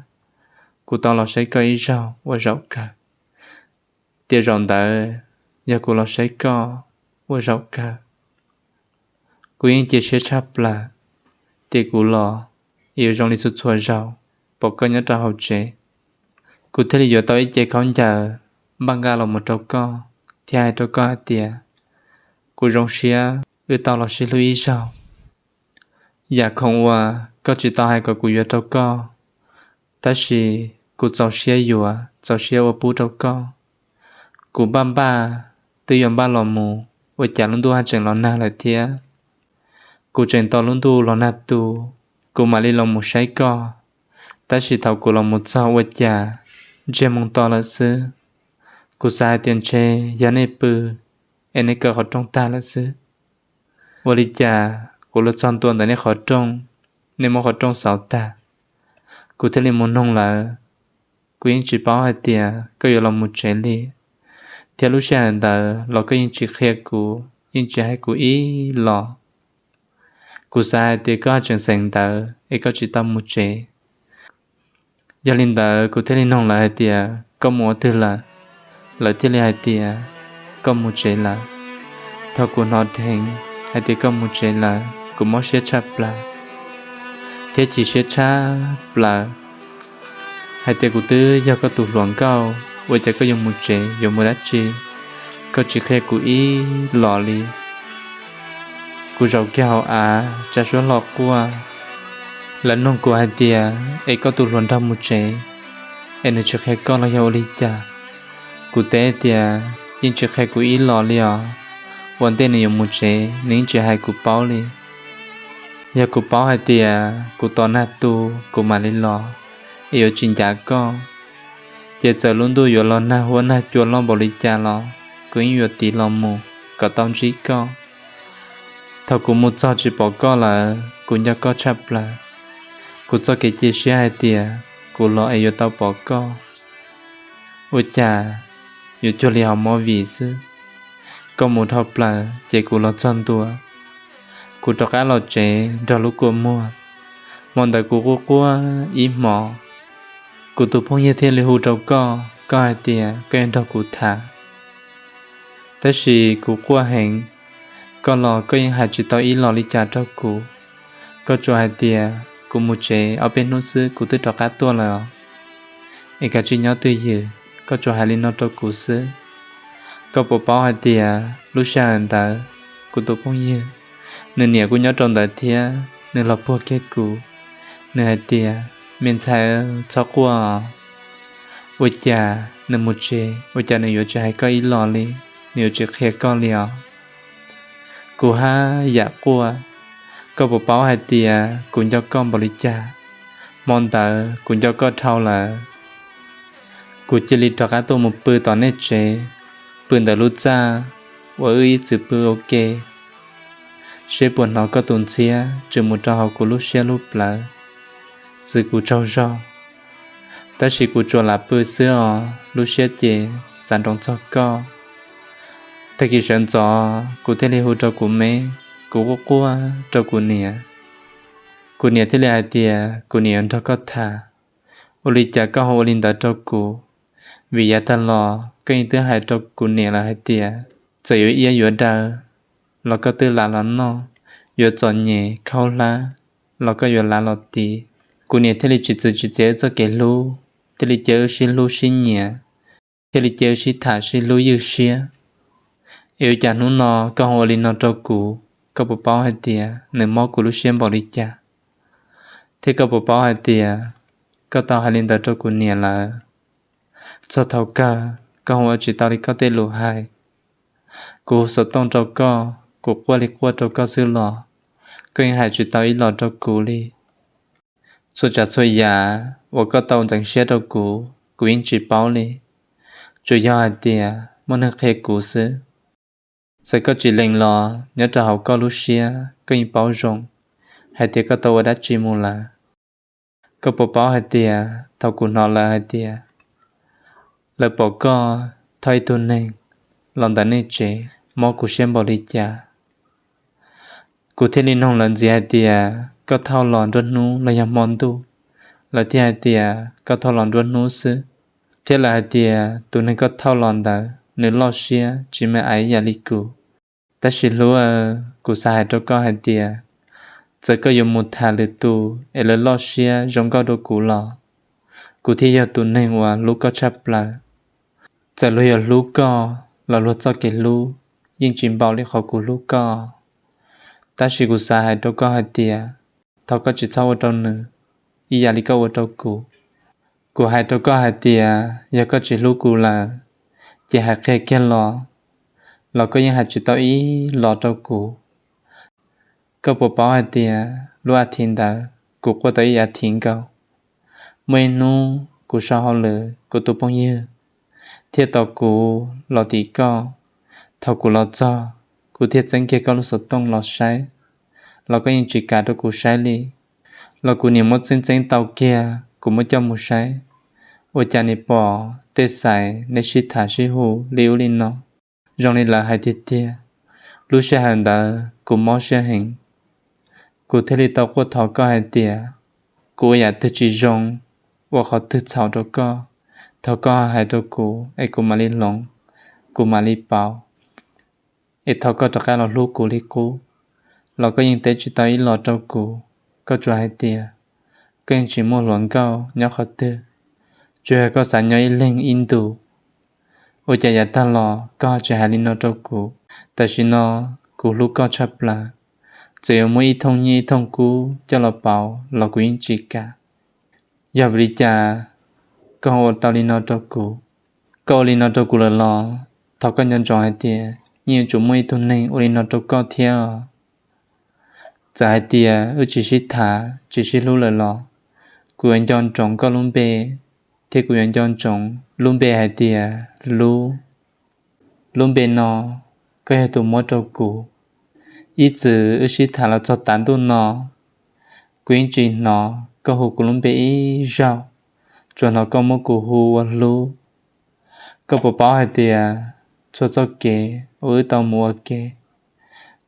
kuv tau los saib koj ib zaug ua zaum kawg. Tiam zaum ntawd yog kuv los saib koj ua zaum kawg. Kuv yeej cia siab tshaj plaws tias kuv los yuav zoo li txhua txhua zaus pom koj nyob rau hauv tsev. Kuv thiaj li yuav tau ib ce khaub ncaws npaj nqa los mus rau koj thiab hais rau koj hais tias kuv zoo siab wb tau los sib hlub ib zaug. Yam khoom uas koj tsis tau hais kom kuv yuav rau koj, tab sis kuv txaus siab yuav, txaus siab ua pub rau koj. Kuv npaj npaj twb yuav npaj los mus, ua cas lub ntuj haj tseem los nag lawm thiab. Kuv tseem tos lub ntuj los nag tu, kuv mam li los mus saib koj. Tab sis thaum kuv los mus txog ua cas ntsiag moo to lawm xwb. Kuv xav hais tias ntshe yog nej pw es nej kaw qhov rooj tag lawm xwb. Ua li cas kuv los txog ntua ntawm nej qhov rooj, nej muab qhov rooj xauv tag. Kuv thiaj li mus noog lawv. Kuv yeej tsis paub hais tias koj yuav los mus tsev li, thiab lub sij hawm ntawd los koj yeej tsis qhia kuv, yeej tsis hais kuv ib los. Kuv xav hais tias koj tseem xeem ntawv es koj tsis tau mus tsev. Yog li ntawd kuv thiaj li noog lawv hais tias koj mus ua twg lawm, lawv thiaj li hais tias koj mus tsev lawm. Thaum kuv hnov dheev hais tias koj mus tsev lawm, kuv mob siab tshaj plaws thiab chim siab tshaj plaws hais tias kuv twb yog koj tus hluas nkauj, ua cas koj yuav mus tsev yuav mus dab tsi, koj tsis qhia kuv ib los li. Kuv zaum kiag hauv av tsa suab hlo quaj, lawv nug kuv hais tias es koj tus hluas nraug mus tsev es nws tsis qhia koj los yog ua li cas? Kuv teb tias yeej tsis qhia kuv ib los li os, ua ntej nws yuav mus tsev nws yeej tsis hais kuv paub li. Yog kuv paub hais tias kuv tos nag tu kuv mam li los, es yuav tsis ncav koj, ces txawm lub ntuj yuav los nag huab nag cua loj npaum li cas los kuv yeej yuav tiv los mus kom tau ntsib koj. Thaum kuv mus txog tsis pom koj lawm, kuv nco koj tshaj plaws. Kuv txoj kev cia siab hais tias kuv los es yuav tau pom koj, ua cas yuav cuag li hauv movie xwb. Koj mus dhau plaws ces kuv los txog ntua, kuv rov qab los tsev nrog lub kua muag. Hmo ntawd kuv quaj quaj ib hmos, kuv tus phooj ywg thiaj li hu rau koj, koj hais tias koj yuav nrog kuv tham. Tab sis kuv quaj heev, koj los koj yeej hais tsis tau ib los li cas rau kuv. Koj tsuas hais tias kuv mus tsev ob peb hnub xwb kuv twb rov qab tuaj lawm os, es kav tsij nyob twj ywm, koj tsuas hais li no rau kuv xwb. Koj puas paub hais tias lub sij hawm ntawd kuv tus phooj ywg, nws niam kuj nyob rau ntawd thiab, nws los puag kiag kuv, nws hais tias me ntxhais, txhob quaj os, ua cas nws mus tsev ua cas nws yuav tsis hais koj ib los li, nws yuav tsis qhia koj li os. Kuv haj yam quaj, koj puas paub hais tias kuv nco koj npaum li cas? Hmo ntawd kuv nco koj dhau lawm. Kuv cia li rov qab tuaj mus pw tom nej tsev, pw ntawm lub txaj uas wb ib txwm pw ua ke, seb puas hnov koj tus ntxhiab tshwm mus rau hauv kuv lub siab lub plawv, xwv kuv tsaug zog. Tab sis kuv tsuas lam pw xwb os, lub siab ces xav nroo txog koj. Tag kis sawv ntxov kuv thiaj li hu rau kuv me, kuv quaj quaj rau kuv niam. Kuv niam thiaj li hais tias kuv niam yuav nrog koj tham, ua li cas koj ho ua li ntawd rau kuv? Vim yav tag los koj yeej twb hais rau kuv niam lawm hais tias txawm yuav iab yuav daw los koj twb lav los noj, yuav txom nyem khaub hlab los koj yuav lav los tiv. Kuv niam thiaj li tsis txwv tsis txiav wb txoj kev hlub, thiaj li cia wb sib hlub sib nyiam, thiaj li cia wb sib tham sib hlub ywj siab. Es ua cas hnub no koj ho ua li no rau kuv? Koj puas paub hais tias nws mob kuv lub siab npaum li cas? Thiab koj puas paub hais tias koj tau hais li ntawd rau kuv niam lawm? Txog thaum kawg koj ho ua tsis tau li koj tej lus hais. Kuv hu xov tooj rau koj, kuv quaj li quaj rau koj xwb los koj yeej hais tsis tau ib los rau kuv li. Txhua tsav txhua yam uas koj tau ntxeev siab rau kuv, kuv yeej tsis paub li. Tsuas yog hais tias muaj neeg qhia kuv xwb. Txawm koj tsis lees los nyob rau hauv koj lub siab koj yeej paub zoo hais tias koj tau ua dab tsi mus lawm. Koj puas paub hais tias thaum kuv hnov lawv hais tias lawv pom koj thauj ib tug neeg los ntawm nej tsev mob kuv siab npaum li cas? Kuv thiaj li noog lawv ntxiv hais tias koj thauj los nruab hnub los yog hmo ntuj? Lawv thiaj hais tias koj thauj los nruab hnub xwb. Thiab lawv hais tias tus neeg koj thauj los ntawd nws loj siab tsis me ais ib yam li kuv. Tab sis hlub, kuv xav hais rau koj hais tias txawm koj yuav mus tham lwm tus es lawv loj siab zoo nkauj dua kuv los kuv thiaj yog tus neeg uas hlub koj tshaj plaws. Txawm luag yuav hlub koj los luag txoj kev hlub yeej tsis npaum li qhov kuv hlub koj. Tab sis kuv xav hais rau koj hais tias thov koj tsis txhob ua rau nws ib yam li koj ua rau kuv. Kuv hais rau koj hais tias yog koj tsis hlub kuv lawm, ces hais qhia kiag los, los koj yeej hais tsis tau ib los rau kuv. Koj puas paub hais tias lub a thiv ntawd kuv quaj tau ib a thiv nkaus? Muaj ib hnub kuv so hauj lwm, kuv tus phooj ywg thiaj tos kuv los tim koj. Thaum kuv los txog, kuv thiaj txeeb kiag koj lub xov tooj los saib, los koj yeej tsis kam rau kuv saib li. Los kuv niam muab txeeb txeeb tau kiag, kuv muab coj mus saib, ua cas nim pom tej xaiv nej sib tham sib hu li ub li no, zoo li lawv hais tiag tiag. Lub sij hawm ntawd kuv mob siab heev, kuv thiaj li tau quaj thov koj hais tias kuv ua yam twg tsis zoo, ua qhov twg txhaum rau koj, thov koj hais rau kuv es kuv mam li hloov, kuv mam li pauv. es thov koj rov qab los hlub kuv li qub, los koj yeej teb tsis tau ib los rau kuv. Koj tsuas hais tias koj yeej tsis muaj hluas nkauj nyob qhov twg, tsuas yog koj xav nyob ib leeg ib ntus. Ua cas yav tag los koj tsis hais li no rau kuv? Tam sim no kuv hlub koj tshaj plaws, txawm yuav muaj ib thooj nyiaj ib thooj kub coj los pauv los kuv yeej tsis kam. Yog vim li cas koj ua tau li no rau kuv? Koj ua li no rau kuv lawm los thov koj nco ntsoov hais tias yeej yuav tsum muaj ib tug neeg ua li no rau koj thiab. Txawm hais tias wb tsis sib tham tsis sib hlub lawm los kuv yuav nco ntsoov koj lub npe, thiab kuv yuav nco ntsoov lub npe hais tias Lub. Lub npe no koj yog tus muab rau kuv. Ib txwm wb sib tham los txog tav ntuj no, kuv yeej tsis hnov koj hu kuv lub npe ib zaug, tsuas hnov koj muab kuv hu ua Hlub. Koj puas paub hais tias txhua txoj kev uas wb tau mus ua ke,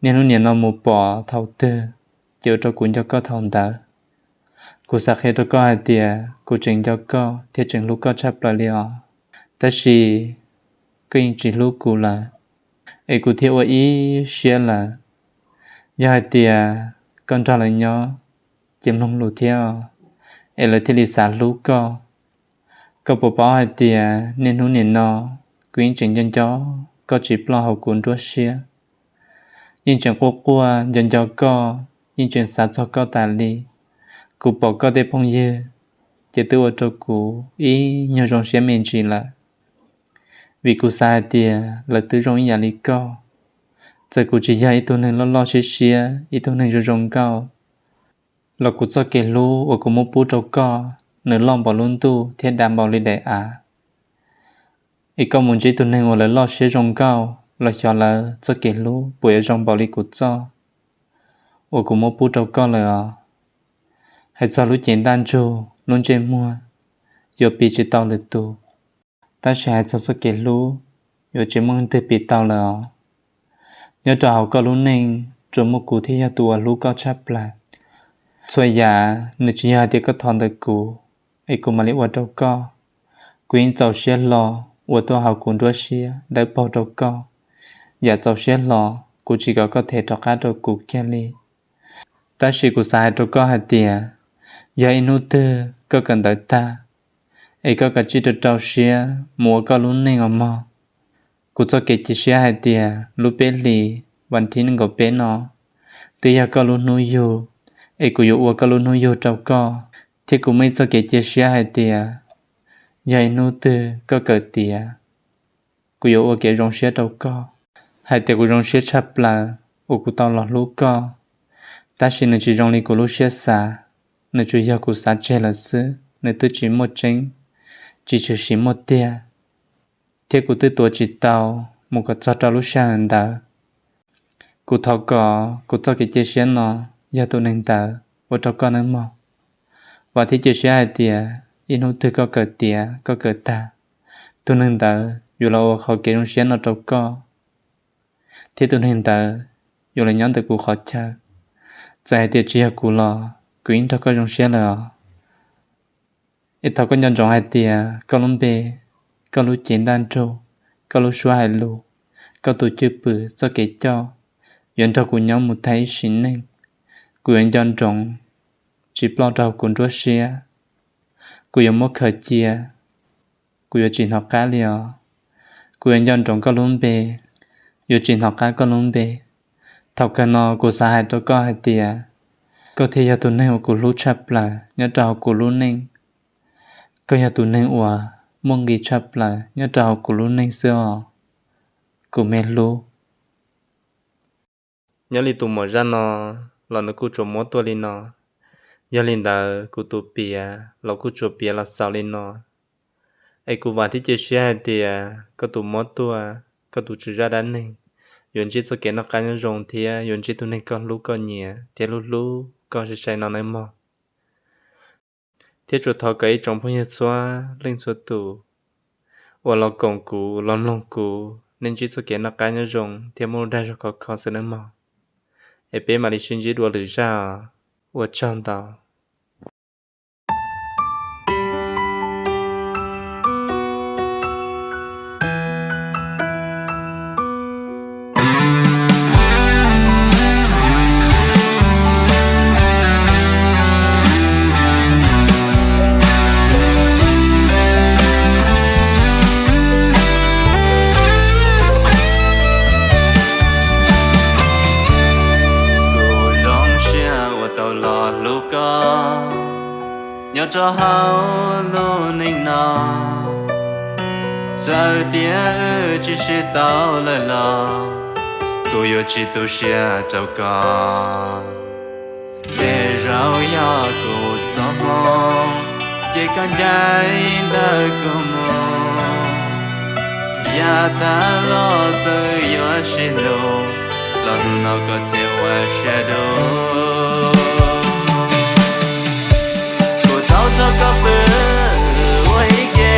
niaj hnub nim no mus pom thaum twg ces ua rau kuv nco koj thaum ntawd. Kuv xav qhia rau koj hais tias kuv tseem nco koj thiab tseem hlub koj tshaj plaws li os. Tab sis koj yeej tsis hlub kuv lawm, es kuv thiaj ua ib siab lawm. Yog hais tias koj nrog lawv nyob ces mloog lus thiab, es lawv thiaj li xav hlub koj. Koj puas paub hais tias niaj hnub nim no kuv yeej tseem nco nco koj tsis ploj hauv kuv nruab siab. Yeej tseem quaj quaj nco nco koj, yeej tseem xav txog koj tas li. Kuv pom koj tej phooj ywg ces twb ua rau kuv ib nyuag zoo siab me ntsis lawm, vim kuv xav hais tias lawv twb zoo ib yam li koj. Txawm kuv tsis yog ib tug neeg loj loj siab siab, ib tug neeg zoo zoo nkauj, los kuv txoj kev hlub uas kuv muab pub rau koj, nws loj npaum lub ntuj thiab dav npaum li daim av. Es koj mus ntsib tus neeg uas lawv loj siab zoo nkauj los xyov lawv txoj kev hlub puas yuav zoo npaum li kuv txoj uas kuv muab pub rau koj lawm os. Hais txog lub cev ntaj ntsug lub ntsej muag, yuav piv tsis tau lwm tus, tab sis hais txog txoj kev hlub, yuav tsis muaj leej twg piv tau lawm os. Nyob rau hauv koj lub neej tsuas muaj kuv thiaj yog tus uas hlub koj tshaj plaws. Txhua yam nws tsis yog hais tias koj thov ntawm kuv es kuv mam li ua rau koj. Kuv yeej txaus siab hlo ua tuaj hauv kuv nruab siab dawb paug rau koj, yam txaus siab hlo kuv tsis kom koj them rov qab rau kuv kiag li. Tab sis kuv xav hais rau koj hais tias, yog ib hnub twg koj kawm ntawv tag, es koj kav tsij rau rau siab mus ua koj lub neej os mog. Kuv txoj kev cia siab hais tias lub peb hlis vas thib nees nkaum peb no twb yog koj lub hnub yug, es kuv yuav ua koj lub hnub yug rau koj. Thiab kuv muaj ib txoj kev cia siab hais tias yog ib hnub twg koj kawm tiav, kuv yuav ua kev zoo siab rau koj, hais tias kuv zoo siab tshaj plaws uas kuv tau los hlub koj. Tab sis nws tsis zoo li kuv lub siab xav, nws tsuas yog kuv xav tseg lawm xwb, nws twb tsis muaj tseeb, tsis tshwm sim muaj tiag, thiab kuv twb tuav tsis tau mus kom txog rau lub sij hawm ntawd. Kuv thov kom kuv txoj kev cia siab no yog tus neeg ntawd ua rau koj nawb mog. Vam thiab cia siab hais tias ib hnub twg koj kawm tiav koj kawm tag, tus neeg ntawd yuav los ua qhov kev zoo siab no rau koj, thiab tus neeg ntawd yuav los nyob ntawm kuv qhov chaw. Txawm hais tias tsis yog kuv los kuv yeej nrog koj zoo siab lawm os. Es thov koj nco ntsoov hais tias koj lub npe, koj lub cev ntaj ntsug, koj lub suab hais lus, koj tus cwj pwm txoj kev coj yuav nrog kuv nyob mus tag ib sim neej. Kuv yuav nco ntsoov, tsis ploj rau hauv kuv nruab siab. Kuv yuav muab khaws cia, kuv yuav tsis hnov qab li os. Kuv yuav nco ntsoov koj lub npe, yuav tsis hnov qab koj lub npe. Thaum kawg no kuv xav hais rau koj hais tias, koj thiaj yog tus neeg uas kuv hlub tshaj plaws nyob rau hauv kuv lub neej. Koj yog tus neeg uas muaj nqis tshaj plaws nyob rau hauv kuv lub neej xwb os, kuv me hlub. Nyob li tus muam zaj no los nws kuj tsuas muab tuaj li no. Yog li ntawd kuv tus piav los kuj tsuas piav los xaus li no. Es kuv vam thiab cia siab hais tias koj tus muab tuaj, koj tus tswv zaj dab neeg, yuav ntsib txoj kev noj qab nyob zoo thiab yuav ntsib tus neeg koj hlub koj nyiam thiab hlub hlub koj sai sai no nawb mog. Thiab tsuas thov kom ib tsoom phooj ywg txhua leej txhua tus uas los koom kuv los mloog kuv, nej ntsib txoj kev noj qab nyob zoo thiab muaj lub dag zog khov kho xwb nawb mog. Es peb mam li sib ntsib dua lwm zaj os. Ua tsaug ntau. Nyob rau hauv lub neej no, txawm tias wb tsis sib tau lawm los, kuv yuav tsis tu siab rau koj. Tej zaum yog kuv txoj hmoo, ces koj ncaim ntawm kuv mus. Yav tas los txawm yuav sib hlub, los hnub no koj thiaj ua siab dub. Kuv tau nrog koj pw ua ib ke,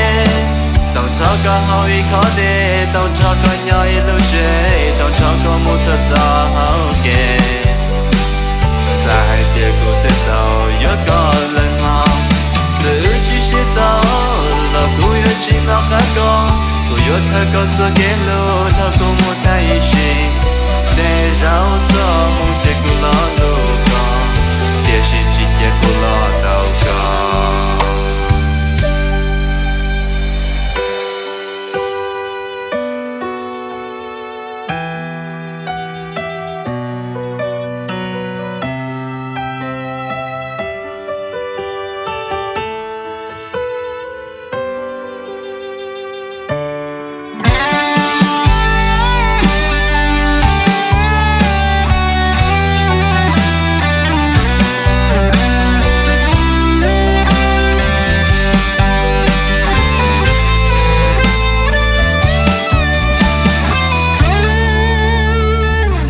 tau nrog koj haus ib khob dej, tau nrog koj nyob ib lub tsev, tau nrog koj mus txog txoj hauv kev. Xav hais tias kuv twb tau yuav koj lawm hos, txawm wb tsis sib tau los kuv yuav tsis hnov qab koj. Kuv yuav khaws koj txoj kev hlub nrog kuv mus tag ib sim. Tej zaum txoj hmoo ces kuv los hlub koj, tiam sis tsis cia kuv los tau koj.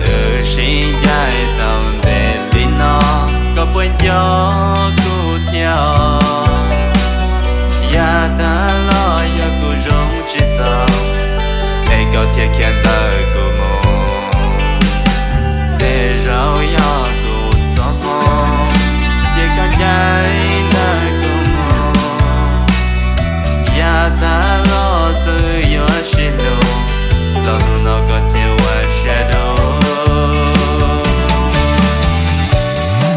Wb sib ncaim tau ntev li no, koj puas nco kuv thiab? Yav tas los yog kuv zoo tsis txaus, es koj thiaj khiav ntawm kuv mus. Tej zaum yog kuv txoj hmoo, ces koj ncaim ntawm kuv mus. Yav tas los txawm yuav sib hlub, los hnub no koj thiaj ua siab dub.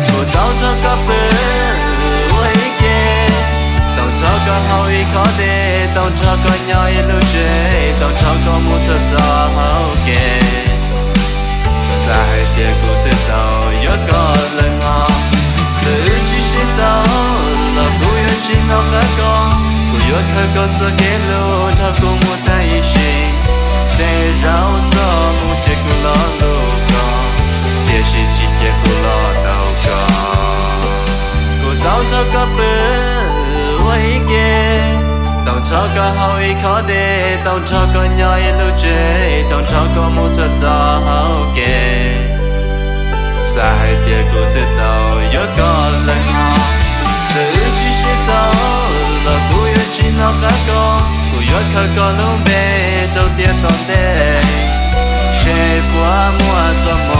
Kuv tau nrog koj pw ua ib ke, tau nrog koj haus ib khob dej, tau nrog koj nyob ib lub tsev, tau nrog koj mus txog txoj hauv kev. Xav hais tias kuv twb tau yuav koj lawm hos, txawm wb tsis sib tau los kuv yuav tsis hnov qab koj. Kuv yuav khaws koj txoj kev hlub nrog kuv mus tag ib sim. Tej zaum txoj hmoo ces kuv los hlub koj, tiam sis tsis cia kuv los tau koj. Kuv tau nrog koj pw ua ib ke, tau nrog koj haus ib khob dej, tau nrog koj nyob ib lub tsev, tau nrog koj mus txog txoj hauv kev. Xav hais tias kuv twb tau yuav koj lawm hos, txawm wb tsis sib tau los kuv yuav tsis hnov qab koj. Kuv yuav khaws koj lub npe rau tiam tom ntej, seb puas muaj txoj hmoo